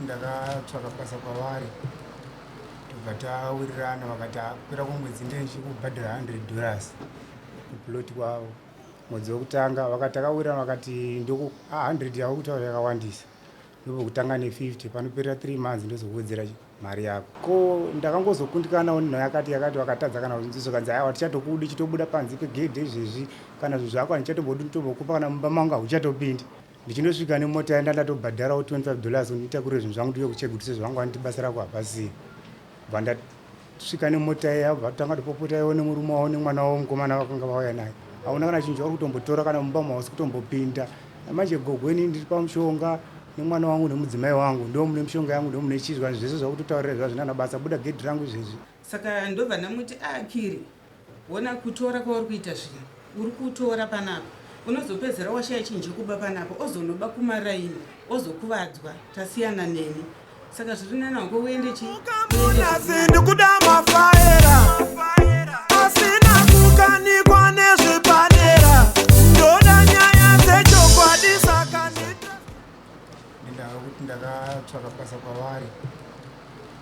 ndakatsvaka basa kwavari, tobva tawirirana, vakati kupera kwemwedzi ndechikubhadhara $100 kuplot kwavo. Mwedzi wekutanga vakati takawirirana, vakati ndoku 100 yavo kutaura yakawandisa, ndopokutanga ne50, panoperera 3 months ndozokuwedzera mari yako. Ko ndakangozokundikanawo nenhau yakati yakati, vakatadza kana kunzwisisa, aiwa, tichatokudi chitobuda panze pegedhe izvezvi, kana zvinhu zvako handichatombodi tombokupa, kana mumba mangu hauchatopindi. Ndichindosvika nemota yanda ndatobhadharawo $25 nditakure zvinhu zvangu ndiuye kuChegutu sezvangu vanoti basa rako hapasii. Bva ndasvika nemota iya, vatanga topopota iwo nemurume wavo nemwana wavo mukomana vakanga vauya naye. Hauna kana chinhu chauri kutombotora, kana mumba mausi kutombopinda. Manje gogo, ini ndiri pamushonga nemwana wangu nemudzimai wangu, ndo mune mishonga yangu, ndo mune chizwa zvese zvakutotaurira zva zvina basa. Buda gedhi rangu izvezvi. Saka ndobva ndamuti, "Akiri, wona kutora kwauri kuita zvinhu, uri kutora panapa, unozopedzera washaya chinhu chekuba panapa, ozonoba kumaraini, ozokuvadzwa, tasiyana neni. Saka zviri nani wako uende chi." Ndikuda mafaera asina kukanikwa nezvepadera, ndoda nyaya dzechokwadi, saka ndita Ndindava kuti ndakatsvaka basa kwavari,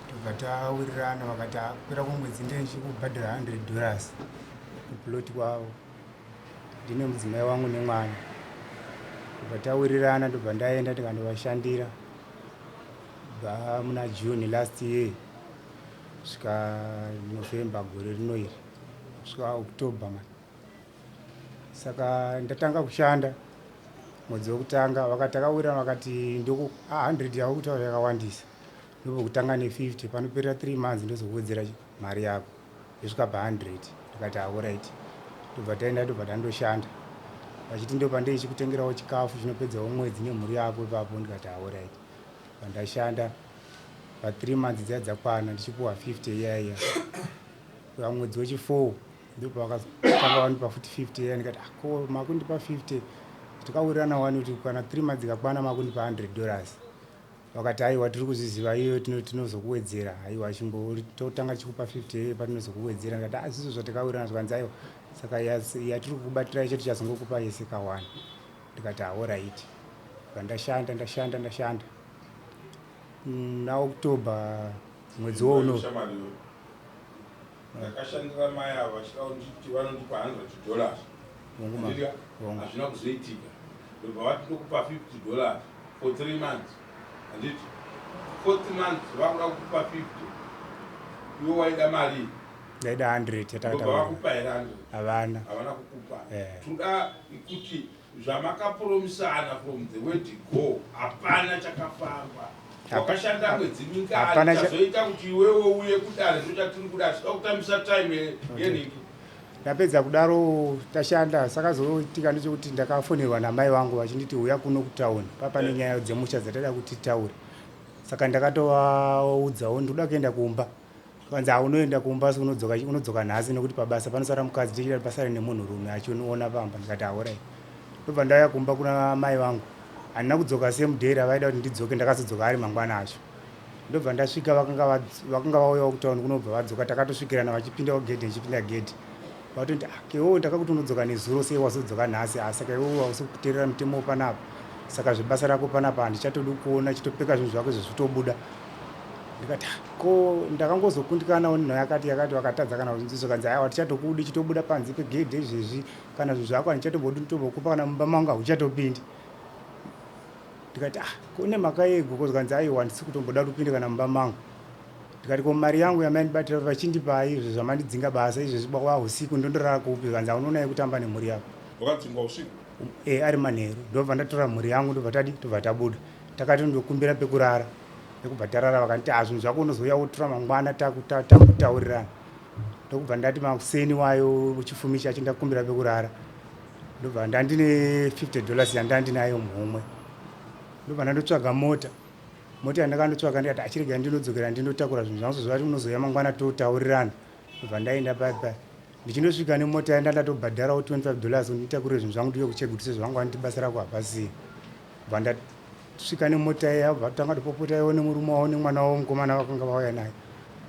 tobva tawirirana, vakati kupera kwemwedzi ndechikubhadhara $100 kuplot kwavo, ndine mudzimai wangu nemwana. Tobva tawirirana, ndobva ndaenda ndikandovashandira bva muna June last year kusvika November gore rino iri, kusvika October ma. Saka ndatanga kushanda mwedzi wekutanga, vakati takawirirana, vakati ndoku 100 yavo kutaura yakawandisa, ndopokutanga ne50, panoperera 3 months ndozokuwedzera mari yako yosvika pa100. Ndikati, "Alright." Tobva taenda, tobva tandoshanda, vachiti ndo pandeichikutengerawo chikafu chinopedzawo mwedzi nemhuri yako ipapo. Ndikati, "Alright." Pandashanda pa3 months dziya dzakwana, ndichipuwa 50 iya iya, pamwedzi wechi4 ndopavakatanga vandipa futi 50 iya. Ndikati, "Ah, ko makundipa 50, tikawirirana wani kuti kana 3 months ikakwana makundipa $100." Vakati, "Aiwa, tiri kuzviziva iyo, tinozokuwedzera. Aiwa, chimbototanga chikupa 50 iyo, patinozokuwedzera." Ndikati, "Azvizvo zvatakawirirana." Zvikanzi, "Aiwa, saka yatiri kukubatira icho tichazongokupa yese ka1." Ndikati, "Alright." Pandashanda, ndashanda, ndashanda naOctober mwedzi wouno. Shamwari, ndakashandira mai ava vachida kunditi vanondipa $100. Hongu, ma. Handiti? Hongu. Hazvina kuzoitika. Ndobva vati ndokupa $50 for 3 months, handiti? Fourth month vakuda kukupa 50, iwe waida mari. Ndaida 100 Ndobva yatakataura. Vakupa here 100? Havana. Havana kukupa. Eh. Toda kuti zvamakapromisana from the word go, hapana chakafamba. Wakashanda mwedzi mingani? Hapana Chazoita kuti iwewe uye kudare ndochatiri kuda. Tida kutambisa time yenhingi. Ndapedza kudaro, tashanda, saka zoitika ndechekuti ndakafonerwa namai vangu vachinditi, "Uya kuno kutauni, papane nyaya dzemusha dzatada kuti titaure." Saka ndakatovaudzawo, "Ndinoda kuenda kumba." Kanzi, "Haunoenda kumba, asi unodzoka nhasi, nekuti pabasa panosara mukadzi, tichida pasare nemunhurume achiona pamba." Ndikati, "Alright." Ndobva ndauya kumba kuna mai vangu. Handina kudzoka same day ravaida kuti ndidzoke, ndakazodzoka ari mangwana acho. Ndobva ndasvika, vakanga vauyawo kutauni kunobva vadzoka, takatosvikirana vachipindawo gedhe, ndichipinda gedhe. Vatoti, "Ah, kewewo ndakakuti unodzoka nezuro, sei wazodzoka nhasi? Ah, saka iwewe hausi kuteerera mutemo panapa, saka zvebasa rako panapa handichatodi kuona, chitopfeka zvinhu zvako izvo zvitobuda." Ndikati, "Ah, ko ndakangozokundikanawo nenhau yakati yakati, vakatadza kana kunzwisisa." Kanzi, "Aiwa, tichatokudi chitobuda panze pegedhe izvezvi, kana zvinhu zvako handichatombodi tombokupa, kana mumba mangu hauchatopindi." Ndikati, "Ah, kune mhaka yei, gogo?" Zvikanzi, "Aiwa, handisi kutomboda kuti upinde kana mumba mangu." Ndikati, "Ko mari yangu yamaindibatira vachindipa izvo zvamandidzinga basa izvezvi, bwa usiku ndondorara kupi?" Zvikanzi, "Haunoonai kutamba nemhuri yako." Wakadzingwa usiku? E, ari manheru. Ndobva ndatora mhuri yangu, ndobva tadi, tobva tabuda. Takati ndokumbira pekurara, ndokubva tarara. Vakanditi, "Ah, zvinhu zvako unozouya wotora mangwana, takutaurirana." Ndokubva ndati makuseni wayo chifumi chacho ndakumbira pekurara, ndobva ndandine $50 yandandinayo muhomwe, ndobva ndandotsvaga mota. Mota yandakandotsvaga, ndikati, "Achirega ndinodzokera ndinotakura zvinhu zvangu, zvati unozouya mangwana totaurirana." Ndobva ndaenda paipai, ndichindosvika nemota yanda ndatobhadharawo $25 nditakure zvinhu zvangu ndiuye kuChegutu sezvangu vanoti basa rako hapasii. Bva ndasvika nemota iya, vatanga topopota iwo nemurume wavo nemwana wavo mukomana vakanga vauya naye,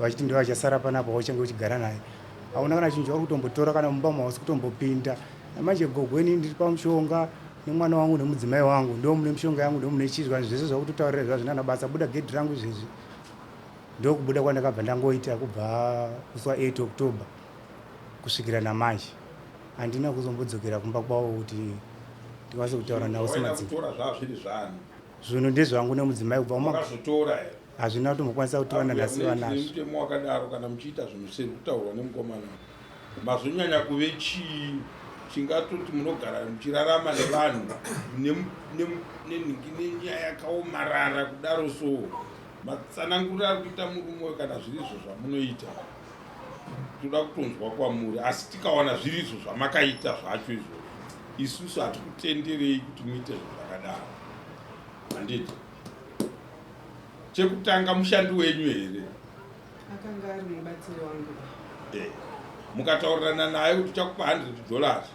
vachiti ndo vachasara panapa, wauchange uchigara naye. Hauna kana chinhu chauri kutombotora, kana mumba mausi kutombopinda. Manje gogo, ini ndiri pamushonga. nemwana wangu nemudzimai wangu ndo mune mishonga yangu ndo mune chii zvanhu zvese zvakutotaurira izvo hazvina basa buda gedhi rangu izvezvi ndokubuda kwandakabva ndangoita kubva musi wa 8 October kusvikira namanje handina kuzombodzokera kumba kwavo kuti ndikwanise kutaura navo semadzimai zvazviri zvani zvinhu ndezvangu nemudzimai kubva makazotora here hazvina kutombokwanisa kutora nanhasi vanazvo mutemo wakadaro kana muchiita zvinhu seri kutaurwa nemukomana mazonyanya kuve chii chingatoti munogara muchirarama nevanhu nenhingi nenyaya yakaomarara kudaro so matsananguriro ari kuita murume uyo kana zviri izvo zvamunoita toda kutonzwa kwamuri asi tikawana zviri izvo zvamakaita zvacho izvozvo isusu hatikutenderei kuti muite zvo zvakadaro handiti chekutanga mushandi wenyu here akanga ari mubatsiri wangu eh, mukataurirana naye kuti chakupa 100 dollars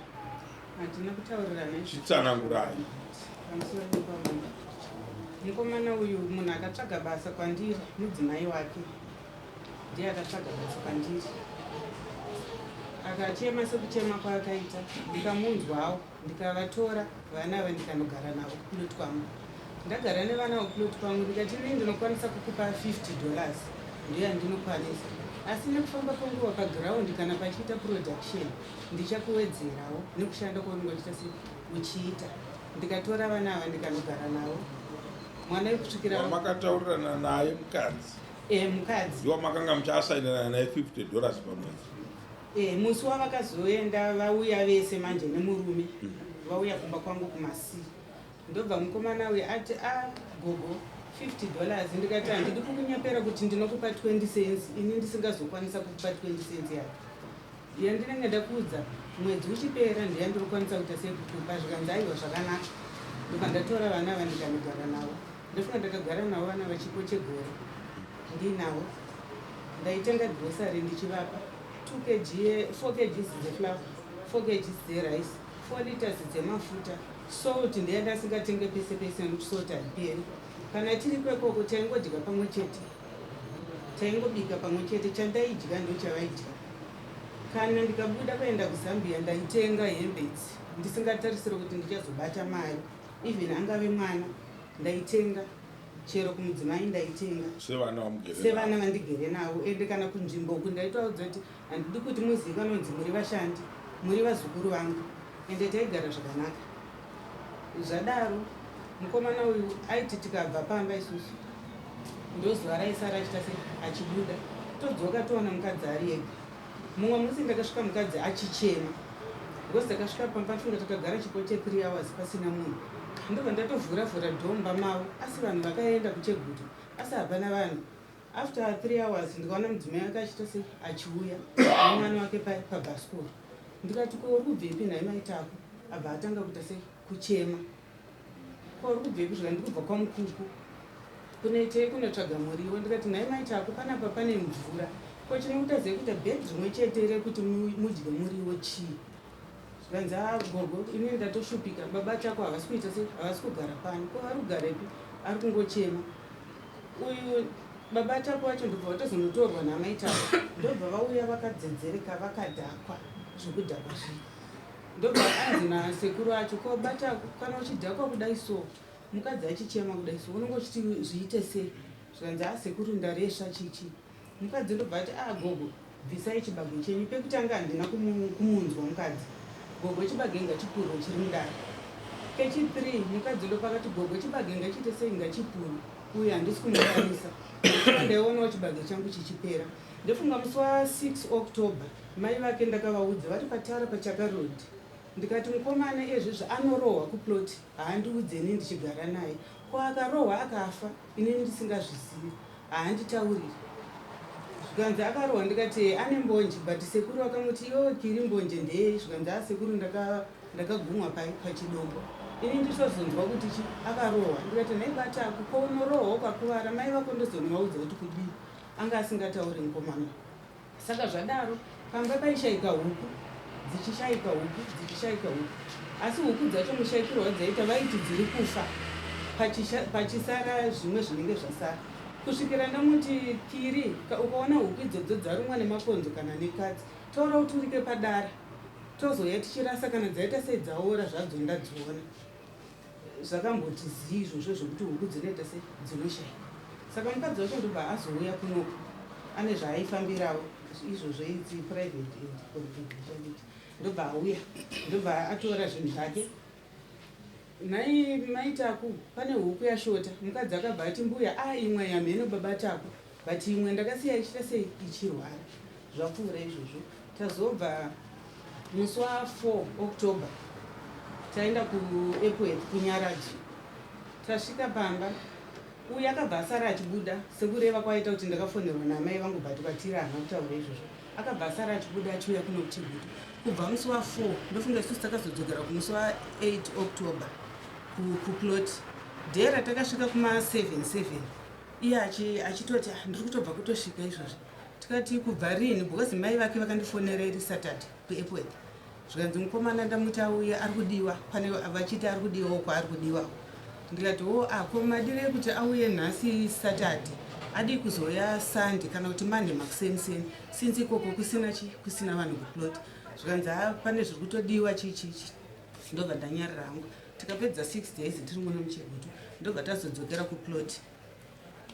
handina kutaurirana chitsanangurai pamusoro pepamwe mukomana uyu munhu akatsvaga basa kwandiri mudzimai wake ndiye akatsvaga basa kwandiri akachema sekuchema kwaakaita ndikamunzwawo ndikavatora vana ava ndikanogara navo kuplot kwangu ndagara nevana kuplot kwangu ndikati inini ndinokwanisa kukupa 50 dollars ndiyo yandinokwanisa asi nekufamba kwenguva paground kana pachiita production ndichakuwedzerawo nekushanda kwaunenge uchiita se uchiita ndikatora vana ava ndikanogara navo mwana wekusvikira wamakataurirana naye mukadzi e mukadzi ndiwo makanga muchiasainirana naye 50 dollars pamwedzi e musi wavakazoenda vauya vese manje nemurume vauya kumba kwangu kumasi ndobva mukomana uyu ati a gogo 50 dollars ndikati handidi kukunyepera kuti ndinokupa 20 cents ini ndisingazokwanisa kukupa 20 cents yako yandinenge ndakuudza mwedzi uchipera ndeyandinokwanisa kuita sei kukupa zvikanzi aiwa zvakanaka ndobva ndatora vana ava ndikanogara navo ndofunga ndakagara navo vana vachipo chegore ndinavo ndaitenga grocery ndichivapa 2 kg 4 kgs dzeflour 4 kgs dzerice 4 liters dzemafuta salt ndeyanda asingatenge pese pese nekuti salt haiperi kana tiri kwekoko taingodya pamwe chete taingobika pamwe chete chandaidya ndo chavaidya kana ndikabuda kuenda kuzambia ndaitenga hembe idzi ndisingatarisire kuti ndichazobata mari even angave mwana ndaitenga chero kumudzimai ndaitenga sevana vamugere sevana vandigere navo ende kana kunzvimbo uku ndaitovaudza kuti handidi kuti muzivikanwe kunzi muri vashandi muri vazukuru vangu ende taigara zvakanaka zvadaro mukomana uyu aiti tikabva pamba isusu ndozuva raisara achita se achibuda todzoka toona mukadzi ari ega mumwe musi ndakasvika mukadzi achichema because takasvika pamba funga takagara chipo che3 hours pasina munhu ndobva ndatovhura vhura dhomba mavo asi vanhu vakaenda kuchegutu asi hapana vanhu after 3 hours ndikaona mudzimai wake achiita se achiuya nemwana wake pabhasikoro ndikati ko uri kubvepi nhai maitako abva atanga kuita se kuchema ko uri kubvepi zvika ndikubva kwamukuku kunoitei kunotsvaga muriwo ndikati nhai maitako panapa pane mvura ko chinokuta zei kuita bhegi rimwe chete rekuti mudye muriwo chii zvikanzi a gogo inini ndatoshupika baba chako havasi kuita se havasi kugara pano ko vari kugarepi ari kungochema uyu baba chako wacho ndobva vatozonotorwa namaitako ndobva vauya vakadzedzereka vakadhakwa zvekudhakwa zvii ndobva anzi nasekuru acho ko batako kana uchidhakwa kudai so mukadzi achichema kudai so unonge uchiti zviite sei zvikanzi a sekuru ndaresva chichi mukadzi ndobva ati a gogo bvisai chibage chenyu pekutanga handina kumunzwa mukadzi gogo chibage ngachipurwe chiri mudare kechi3 mukadzi ndopakati gogo chibage ngachiite sei ngachipurwe uyu handisi kumukwanisa ndaionawo chibage changu chichipera ndofunga musi wa6 October mai vake ndakavaudza vari patara pachaka road ndikati mukomana ezvizvi anorohwa kuplot haandiudzeni ndichigara naye ko akarohwa akafa inini ndisingazvizivi haanditauriri zvikanzi akarohwa ndikati ane mbonje but sekuru vakamuti iwewe kiri mbonje ndeyei zvikanzi a sekuru ndakagumwa pachidombo ini nditozonzwa kuti chi akarohwa ndikati nhai batako ko unorohwa ukakuvara mai vako ndozonovaudza kuti kudii anga asingatauri mukomana saka zvadaro pamba paishayika huku dzichishayika huku dzichishayika huku asi huku dzacho mushayikiro wadzaita vaiti dziri kufa pachisara zvimwe zvinenge zvasara kusvikira ndamuti kiri ukaona huku idzodzo dzarumwa nemakonzo kana nekadzi taura uturike padara tozouya tichirasa kana dzaita sei dzaora zvadzo ndadziona. Zvakamboti zii izvozvo zvekuti huku dzinoita se dzinoshaika. Saka mukadzi wacho ndobva azouya kunoku ane zvaaifambirawo izvozvo idzi private and confidentiality ndobva auya ndobva atora zvinhu zvake. Nhai mai Taku pane huku yashota. Mukadzi akabva ati mbuya ah imwe yamheno baba Taku but imwe ndakasiya ichiita sei ichirwara. Zvapfuura izvozvo tazobva musi wa 4 October taenda kuEpworth kuNyaradzo. Tasvika pamba uyu akabva asara achibuda sekureva kwaaita kuti ndakafonerwa naamai vangu but kwatiri haana kutaura izvozvo. Akabva asara achibuda achiuya kuno kuChegutu kubva musi wa 4 ndofunga isusu takazodzokera kumusi wa 8 October kuplot day ratakasvika kuma 7 7 iye achitoti ah, ndiri kutobva kutosvika izvozvi tikati kubva rini because mai vake vakandifonera iri Saturday kuEpworth zvikanzi mukomana ndamuti auye ari kudiwa pane vachiti ari kudiwawo kwaari kudiwawo ndikati wo ah, ko madire ekuti auye nhasi Saturday adii kuzouya Sunday kana kuti Monday makuseni seni since ikoko kusina chi kusina vanhu kuplot zvikanzi ha pane zviri kutodiwa chii chii chii ndobva ndanyarira hangu tikapedza 6 days tiri muno muChegutu ndobva tazodzokera kuplot.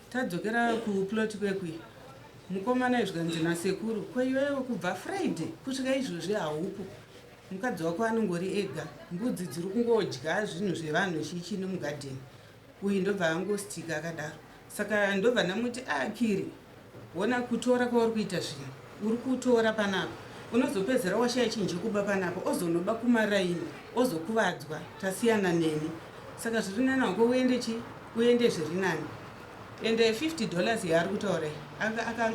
Tadzokera kuplot kwekwi mukomana zvikanzi nasekuru ko iwewe kubva Friday kusvika izvozvi haupo mukadzi wako anongori ega mbudzi dziri kungodya zvinhu zvevanhu chichi nemugadheni uyu ndobva angostika akadaro saka ndobva ndamuti akiri ah, wona kutora kwauri kuita zvinhu uri kutora panapa unozopedzera washaya chinhu chekuba panapa ozonoba kumaraini ozokuvadzwa tasiyana neni saka zviri nani wako uende chi uende zviri nani ende 50 dollars yaari kutaura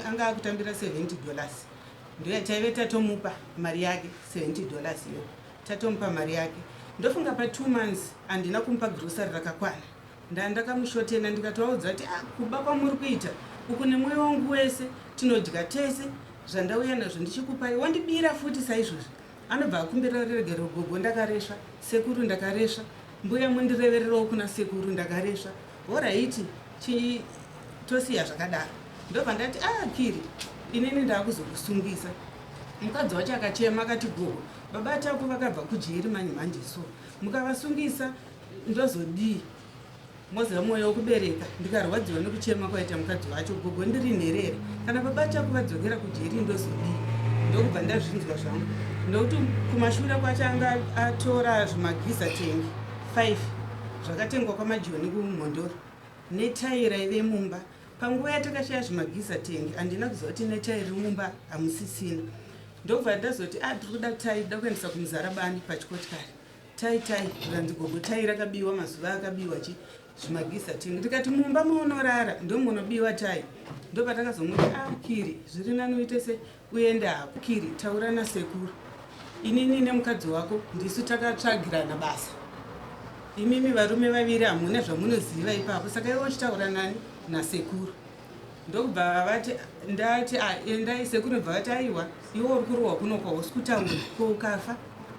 anga akutambira 70 dollars ndoya taive tatomupa mari yake 70 dollars iyo tatomupa mari yake ndofunga pa 2 months handina kumupa grocery rakakwana ndandakamushotena ndikatovaudza kuti ah, kuba kwamuri kuita uku nemwoyo wangu wese tinodya tese zvandauya nazvo ndichikupai wondibira futi saizvozvi anobva akumbira ruregerero gogo ndakaresva sekuru ndakaresva mbuya mundirevererewo kuna sekuru ndakaresva horaiti chi tosiya zvakadaro ndobva ndati ah kiri inini ndaakuzokusungisa mukadzi wacho akachema akati gogo baba tako vakabva kujeri manje manje so mukavasungisa ndozodii Moziva mwoyo wokubereka ndikarwadziwa nekuchema kwaita mukadzi wacho gogo ndiri nherera kana baba chako vadzokera kujeri ndozodii ndokubva ndazvinzwa zvangu ndokuti kumashure kwacho anga atora zvimagiza tengi 5 zvakatengwa kwamajoni kumhondoro netai raive mumba panguva yatakashaya zvimagiza tengi handina kuziva kuti netai riri mumba hamusisina ndokubva ndazoti a ah, tiri kuda tai da kuendesa kumuzarabani pachikotyari Tai tai zvikanzi gogo tai rakabiwa mazuva akabiwa chi zvimagisa tingi ndikati mumba maunorara ndomunobiwa tai ndopatakazomuti ah kiri zviri nani uite se uende hako kiri taura nasekuru inini nemukadzi wako ndisu takatsvagirana basa imimi varume vaviri hamuna zvamunoziva ipapo saka iwe uchitaura nani nasekuru ndokubva vati ndati ah, endai sekuru ndobva vati aiwa iwe uri kurohwa kuno kwausi kutaura ko ukafa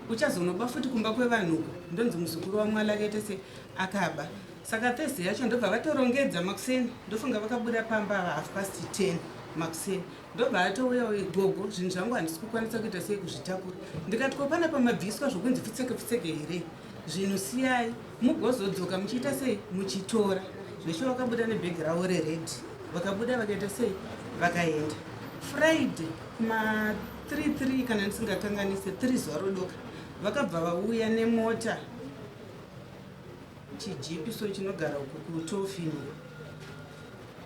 uchazonoba futi kumba kwevanhu uko ndonzi muzukuru wamwala akaita se akaba saka thursday yacho ndobva vatorongedza makuseni ndofunga vakabuda pamba ava half past 10 makuseni ndobva atouya gogo zvinhu zvangu handisi kukwanisa kuita sei kuzvitakura ndikati ko pana pamabviswa zvokunzi pfutseke pfutseke here Zvinhu siyai mugozodzoka muchiita sei muchitora. Zveshuwa vakabuda nebhegi ravo rered vakabuda vakaita sei vakaenda. Friday kuma 3 3 kana ndisingakanganise 3 zuva rodoka vakabva vauya nemota chijipi so chinogara uku kutofini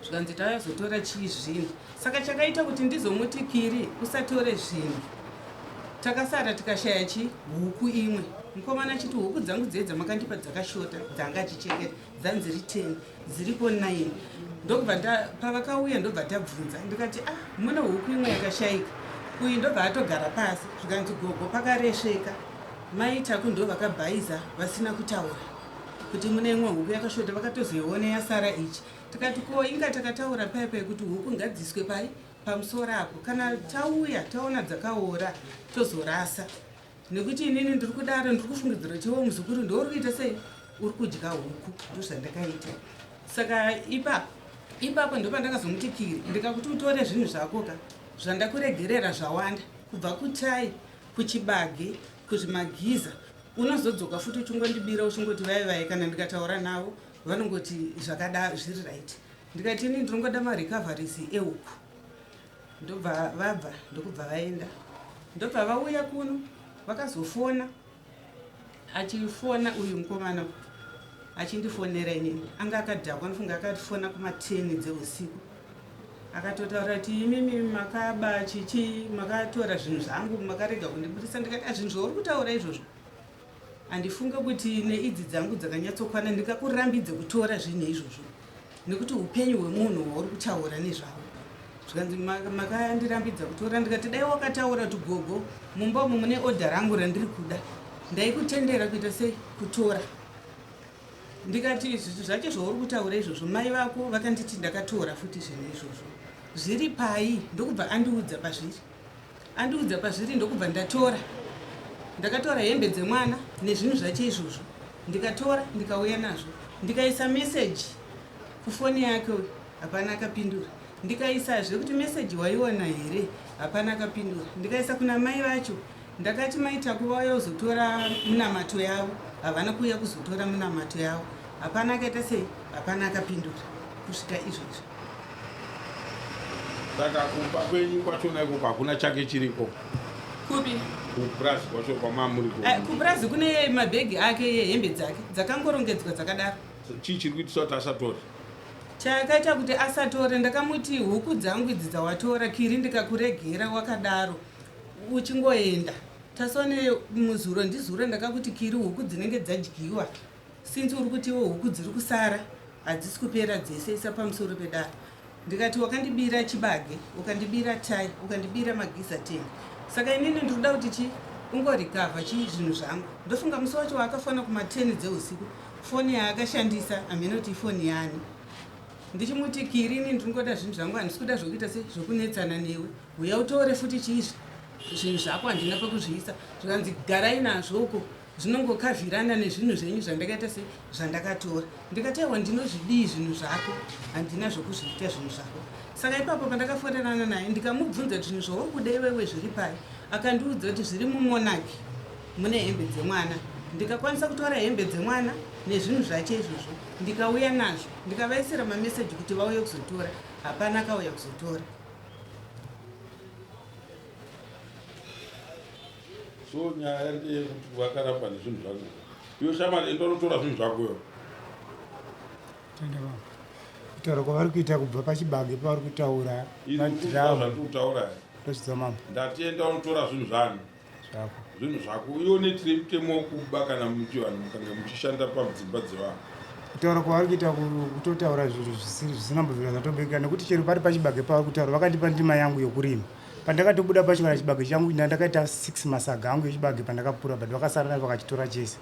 zvikanzi tauya chii zvinhu saka chakaita kuti ndizomuti kiri usatore zvinhu takasara tikashaya chi huku imwe mukomana achiti huku dzangu dziye dzamakandipa dzakashota dzanga achichekera dzanziri 10 dziripo 9 ndokubva pavakauya ndobva tabvunza ndikati ah mune huku imwe yakashaika uyu ndobva atogara pasi zvikanzi gogo pakaresveka mai taku ndo vakabhaiza vasina kutaura kuti mune imwe huku yakashota vakatozoiona yasara ichi Tikati ko inga takataura paya paya kuti huku ngadziswe pai pamusoro apo kana tauya taona dzakaora tozorasa nekuti inini ndiri kudaro ndiri kufungidzira kuti iwe muzukuru ndouri kuita sei uri kudya huku ndozvandakaita saka ipapo ipapo ndopandakazomuti kiri ndikakuti utore zvinhu zvako ka zvandakuregerera zvawanda kubva kutai kuchibage kuzvimagiza. Unozodzoka futi uchingondibira uchingoti vai vai, kana ndikataura navo vanongoti zvakada zviri right. Ndikati ini ndinongoda marecoveries ehuku. Ndobva vabva ndokubva vaenda, ndobva vauya kuno vakazofona, achifona uyu mukomana achindifonera inini, anga akadhakwa, ndofunga akafona kuma10 dzeusiku, akatotaura kuti imimi makaba chichi, makatora zvinhu zvangu, makarega kundibudisa. Ndikati ah, zvinhu zvauri kutaura izvozvo handifunge kuti neidzi dzangu dzakanyatsokwana ndingakurambidze kutora zvinhu izvozvo, nekuti upenyu hwemunhu hwauri kutaura nezvavo. Zvikanzi makandirambidza kutora. Ndikati dai wakataura kuti gogo, mumba umu mune odha rangu randiri kuda, ndaikutendera kuita sei kutora. Ndikati zvinhu zvacho zvauri kutaura izvozvo, mai vako vakanditi ndakatora futi zvinhu izvozvo, zviri pai? Ndokubva andiudza pazviri, andiudza pazviri, ndokubva ndatora. Ndakatora hembe dzemwana nezvinhu zvacho izvozvo, ndikatora ndikauya nazvo, ndikaisa meseji kufoni yake uyu, hapana akapindura. Ndikaisazve kuti meseji waiona here, hapana akapindura. Ndikaisa kuna mai vacho, ndakati mai Taku vauya kuzotora munamato yavo, havana kuuya kuzotora munamato yavo, hapana akaita sei, hapana akapindura kusvika izvozvi. Saka kumba kwenyu kwachona ikoko hakuna chake chiriko? Kupi? Kupurazi kwacho kwamamuri. Kupurazi kune mabhegi ake yehembe dzake dzakangorongedzwa dzakadaro. Chii chiri kuitisa kuti asatore? Chakaita kuti asatore, ndakamuti huku dzangu idzi dzawatora kiri, ndikakuregera wakadaro uchingoenda tasone muzuro ndizuro, ndakakuti kiri, huku dzinenge dzadyiwa, since uri kutiwo huku dziri kusara hadzisi kupera dzese, isa pamusoro pedaro. Ndikati wakandibira chibage, ukandibira tai, ukandibira magiza tengi, saka inini ndiri kuda kuti chi ungorikavha chi zvinhu zvangu. Ndofunga musi wacho waakafona kuma10 dzeusiku, foni yaakashandisa hameno kuti ifoni yani, ndichimuti kiri, ini ndiri ngoda zvinhu zvangu, handisi kuda zvokuita se zvokunetsana newe, uya utore futi chiizvi zvinhu zvako, handina pekuzviisa. Zvikanzi garai nazvo uko, zvinongokavhirana nezvinhu zvenyu zvandakaita se zvandakatora. Ndikati aiwa, ndinozvidii zvinhu zvako, handina zvokuzviita zvinhu zvako. Saka ipapo pandakafonerana naye ndikamubvunza kuti zvinhu zvauri kuda iwewe zviri pai, akandiudza kuti zviri mumonaki mune hembe dzemwana. Ndikakwanisa kutora hembe dzemwana nezvinhu zvacho izvozvo, ndikauya nazvo, ndikavaisira mameseji kuti vauye kuzotora, hapana akauya kuzotora. So nyaya ndeyekuti vakaramba nezvinhu zvako. Iwe shamari, enda unotora zvinhu zvako iwe. Tenda baba. Kutaura kwavari kuita kubva pachibage pavari kutaura madhiramu zvatiri kutaura. Ndozvidza mama. Ndati enda unotora zvinhu zvani zvako. Zvinhu zvako. Iwe tine mutemo wekuba kana muchivanhu mukange muchishanda padzimba dzevanhu. Kutaura kwavari kuita kutotaura zvinhu zvisina mbobvira zvatobekera, nekuti chero pari pachibage pavari kutaura, vakandipa ndima yangu yokurima. Pandakatobuda pacho kana chibage changu ndandakaita 6 masaga angu echibage pandakapura, but vakasara vakachitora chese,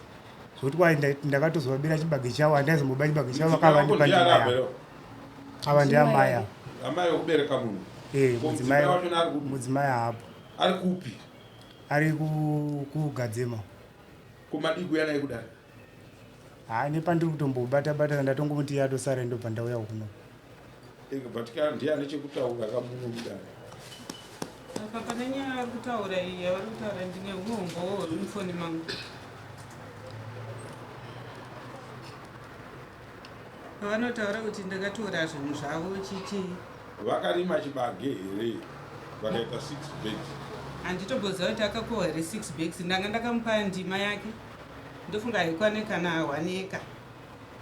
zvokuti kwai ndakatozovabira chibage chavo, handaizomboba chibage chavo, vakavandipa ndima yangu. Ava ndiamai ava. Amai vekubereka munhu? Eh. Ko mudzimai wacho ari kupi? Mudzimai haapo. Ari kupi? Ari kugadzema. Kumadii kuya naye kudai? Ha, nepandiri kutombobata bata, ndatongomuti iye atosara, ndobva ndauya kuno. But kana ndiye ane chekutaura kamuno mudare. Apa pane nyaya vari kutaura iyi yavari kutaura, ndine humbowo huri mufoni mangu pavanotaura kuti ndakatora zvinhu zvavo chichi. Vakarima chibage here vakaita 6 bags? Handitomboziva kuti akakohwa here 6 bags. Ndanga ndakamupa ndima yake, ndofunga haikwane kana 1 acre.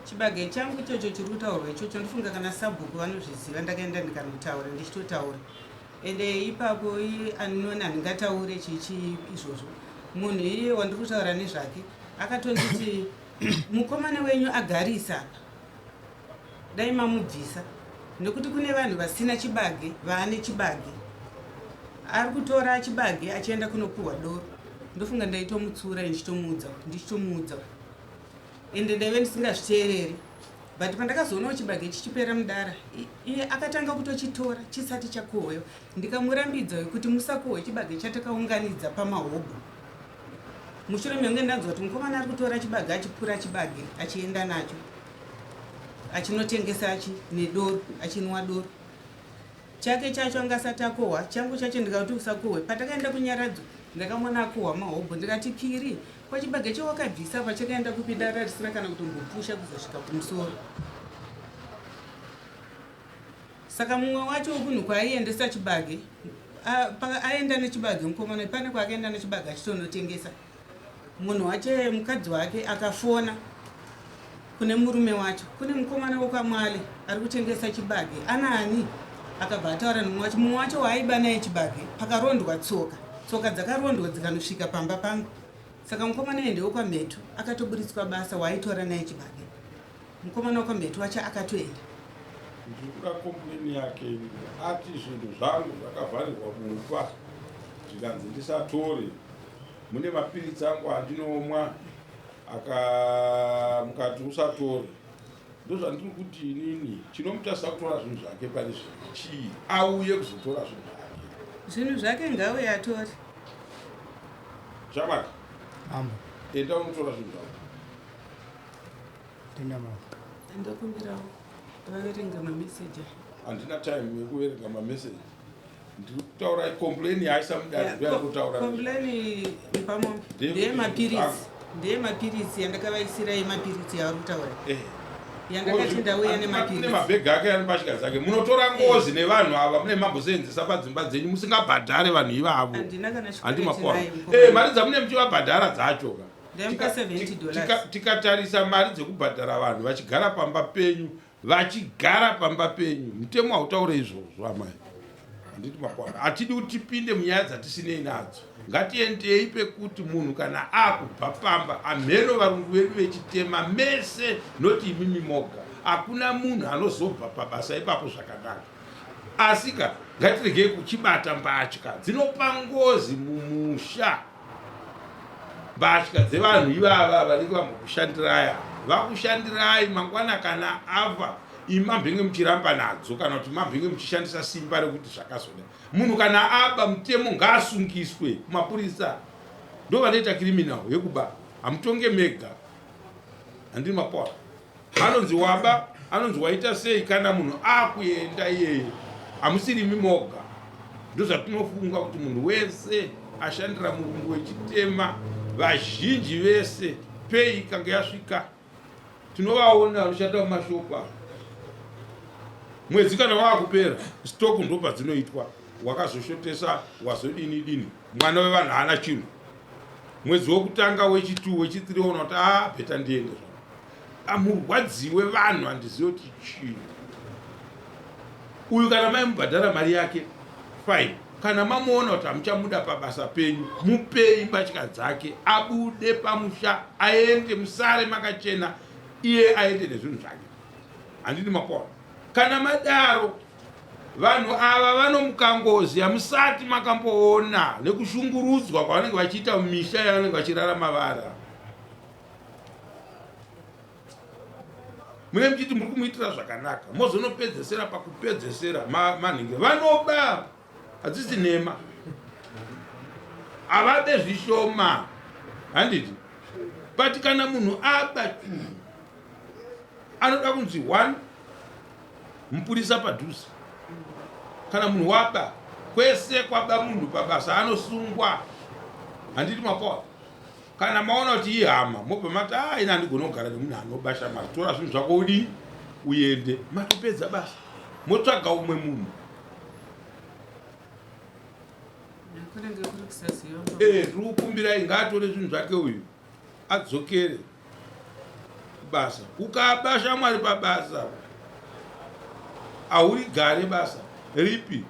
Chibage changu ichocho chiri kutaurwa ichocho, ndofunga kana sabhuku vanozviziva. Ndakaenda ndikanotaura, ndichitotaura ende ipapo anonona handingataure chichi izvozvo. Munhu iye wandiri kutaura nezvake akatonditi mukomana wenyu agarisa apa, dai mamubvisa, nekuti kune vanhu vasina chibage vaane chibage, ari kutora chibage achienda kunopuhwa doro. Ndofunga ndaitomutsura ndichitomuudza, ndichitomuudza, ende ndaive ndisingazviteereri, but pandakazoonawo chibage chichipera mudara, iye akatanga kutochitora chisati chakohwewa. Ndikamurambidza kuti musakohwe chibage chatakaunganidza pamahobho. Mushure mekunge ndanzwa kuti mukomana ari kutora chibage, achipura chibage achienda nacho achinotengesa achi nedoro, achinwa doro chake chacho anga asati akohwa. Changu chacho ndikati usakohwe. Patakaenda kunyaradzo ndakamuona akohwa mahobho, ndikati kiri. Ko chibage chawakabvisa apa chakaenda kupi dara risina kana kutombopusha kuzosvika kumusoro. Saka mumwe wacho kunhu kwaaiendesa chibage aenda nechibage mukomana pane kwaakaenda nechibage achitonotengesa. Munhu wacho mukadzi wake akafona kune murume wacho kune mukomana wekwamwale ari kutengesa chibage anaani akabva ataura nemumwe wacho mumwe wacho waaiba naye chibage pakarondwa tsoka tsoka dzakarondwa dzikanosvika pamba pangu saka mukomana uyu ndewekwamhetu akatoburitswa basa waaitora naye chibage mukomana wekwamhetu wacho akatoenda Ndiri kuda complain yake ini. Ati zvinhu zvangu zvakavharirwa mumba zvikanzi ndisatore. Mune mapiritsi angu andinomwa aka mukati usatore. Ndozvandiri kuti inini chinomutasa kutora zvinhu zvake pane zvinhu chii auye kuzotora zvinhu zvake. Zvinhu zvake ngauye atore. Shamwari. Mambo. Enda unotora zvinhu zvako. Tenda mambo. Ndokumbirawo vaverenga mameseji. Handina time yekuverenga mameseji. Ndiri kutaura complain yaaisa mudare ndoyari kutaura. Complain pamombe ndeyemapiritsi ndeyemapiritsi yandakavaisira yemapiritsi yavari kutaura. Eh. Yandakati ndauya nemapiritsi. Mabhegi ake ane mbatya dzake. Munotora ngozi eh. nevanhu ava mune mamboseenzesa padzimba dzenyu musingabhadhare vanhu ivavo. Handina kana chikwereti naye. Eh, mari dzamune muchivabhadhara dzacho ka. Tikatarisa mari dzekubhadhara vanhu vachigara pamba penyu vachigara pamba penyu mutemo hautaure izvozvo amai handiti makwana hatidi kuti tipinde munyaya dzatisinei nadzo ngatiendei pekuti munhu kana akubva pamba amheno varungu vedu vechitema mese noti imimi moga hakuna munhu anozobva pabasa ipapo zvakanaka asika ngatiregei kuchibata mbatya dzinopa ngozi mumusha Mbatya dzevanhu ivava vanenge vambokushandirai vakushandirai mangwana kana afa imi mambenge muchiramba nadzo kana kuti mambenge muchishandisa simba rekuti zvakazoda munhu kana aba mutemo ngaasungiswe kumapurisa ndo vanoita criminal yekuba hamutonge mega handiri mapoa anonzi waba anonzi waita sei kana munhu akuenda iyeye hamusiri imi moga ndozvatinofunga kuti munhu wese ashandira murungu wechitema vazhinji vese pei ikange yasvika tinovaona vanoshanda mumashopu mwedzi kana waakupera stock ndopadzinoitwa wakazoshotesa wazodini dini mwana wevanhu haana chinhu mwedzi wokutanga wechitu wechithree ona kuti a ah, bheta ndiende zva amurwadziwe vanhu handizive kuti chii uyu kana maimubhadhara mari yake fine kana mamuona kuti hamuchamuda pabasa penyu mupei mbatya dzake abude pamusha aende musare makachena iye aende nezvinhu zvake handidi mapona kana madaro Vanhu ava vanomuka ngozi yamusati makamboona nekushungurudzwa kwavanenge vachiita mumisha yavanenge vachirarama vari. Mune muchiti muri kumuitira zvakanaka mozonopedzesera pakupedzesera manhingi vanoba hadzisi nhema havabe zvishoma handiti but kana munhu aba anoda kunzi one mupurisa padhuze kana munhu waba kwese kwaba munhu pabasa anosungwa handiti mapoa kana maona kuti ihama mobva mati a ah, ini handigona kugara nemunhu anoba shamari tora zvinhu zvako udii uende matopedza basa motsvaga umwe munhu eh, tiri kukumbirai ngaatore zvinhu zvake uyu adzokere basa ukaba shamwari pabasa haurigare basa ripi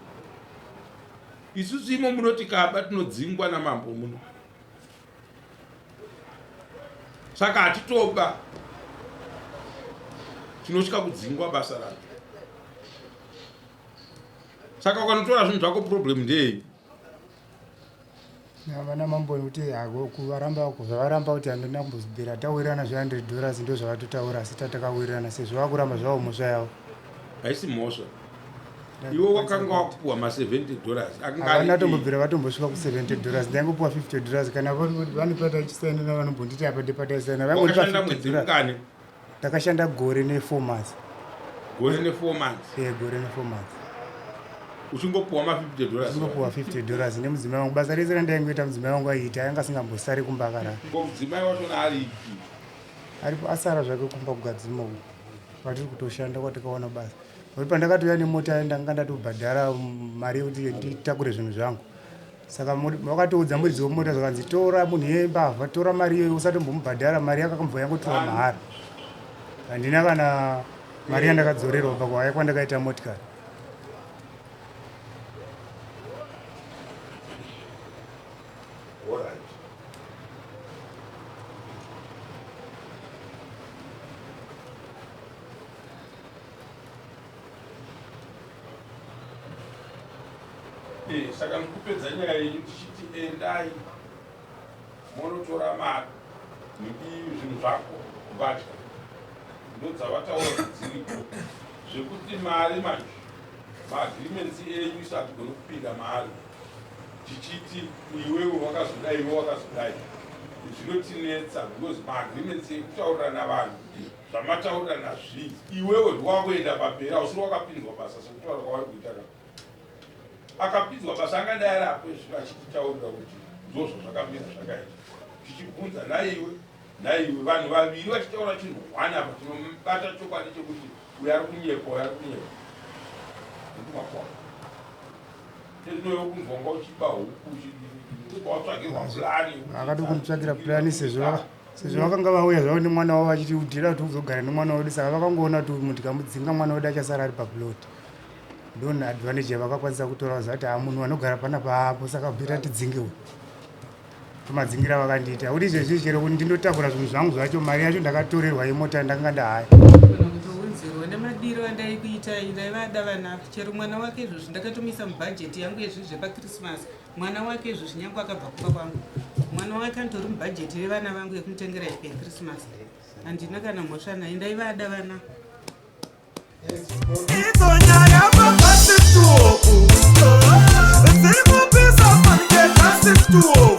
isusu imo muno tikaba tinodzingwa namambo muno saka hatitoba tinotya kudzingwa basa racho saka ukanotora zvinhu zvako problem ndeyei Vana mambo nekuti kuvaramba zvavaramba kuti handina kumbozibvira tawirirana zve 100 dollars ndo zvavatotaura asi tatakawirirana sezvo vakuramba zvavo mhosva yavo. Haisi mhosva. Iwe wakanga wakupuwa ma 70 dollars. Havana tombobvira vatombosvika ku 70 dollars ndaingopuwa 50 dollars kana vane pataichisainana vanombonditi apa ndepataisaina vaingondipa 50 dollars. Ndakashanda gore ne 4 months. Gore ne 4 months. Eh, gore ne 4 months. Uchingopuwa ma50 dollars. Uchingopuwa 50 dollars nemudzimai wangu. Basa rese randaingoita mudzimai wangu aiita, anga asingambosari kumba akarara. Ko mudzimai wachona aripi? Aripo, asara zvake kumba kugadzima uku kwatiri kutoshanda kwatikaona basa. Nokuti pandakatouya nemota ndanga ndatobhadhara mari yekuti nditakure zvinhu zvangu. Saka vakatoudza muridzi wemota zvakanzi tora munhu iyeye mbavha, tora mari iyoyo usatombomubhadhara, mari yakakambova yangotorwa mahara. Handina kana mari yandakadzorerwa pakuhaya kwandakaita motikari. Alright. Eh, saka ndikupedza nyaya yenyu tichiti endai monotora mari zvinhu zvako mbatya ndodzavataura kuti dziripo zvekuti mari manje maagreements enyu isu hatigoni kupinda maari tichiti iwewe wakazodai iwe wakazodai zvinotinetsa because maagreements ekutaurirana vanhu kuti zvamataurirana zvii iwewe ndiwakuenda pamberi hausiri wakapinzwa basa sekutaura kwavari kuita ka akapinzwa basa angadai ari apo izvi achititaurira kuti ndozvazvakamira zvakaita tichibvunza naiwe naiwe vanhu vaviri vachitaura chinhu one apa tinobata chokwadi chekuti uyo ari kunyepa uyo ari kunyepa nekumakona ezvinoyo kunzwa nga uchiba huku watsvagirwa purani Vakati kunditsvagira purani sezvo sezvo vakanga vauya zvavo nemwana wavo vachiti udhira kuti uzogara nemwana wedu, saka vakangoona kuti munhu tikamudzinga mwana wedu achasara ari paplot. Ndona advantage yavakakwanisa kutora vaziva kuti ha munhu anogara panapa apo, saka bhita tidzinge uyu. Tomadzingira vakandiita kuti izvezvi chero kuti ndindotakura zvinhu zvangu zvacho mari yacho ndakatorerwa yemota ndakanga ndahaya. Kana kutounzirwa nemadiro andaikuitai, ndaivada vana chero mwana wake izvozvi ndakatomuisa mubhajeti yangu yezvinhu zvepakrismas. Mwana wake izvozvi nyange akabva kumba kwangu, mwana wake anotori mubhajeti yevana vangu yekumutengera hembe yekrismas. Handina kana mhosva naye, ndaivada vana. Idzo nyaya pabasituoku dziri kupisa fanike tasituoku.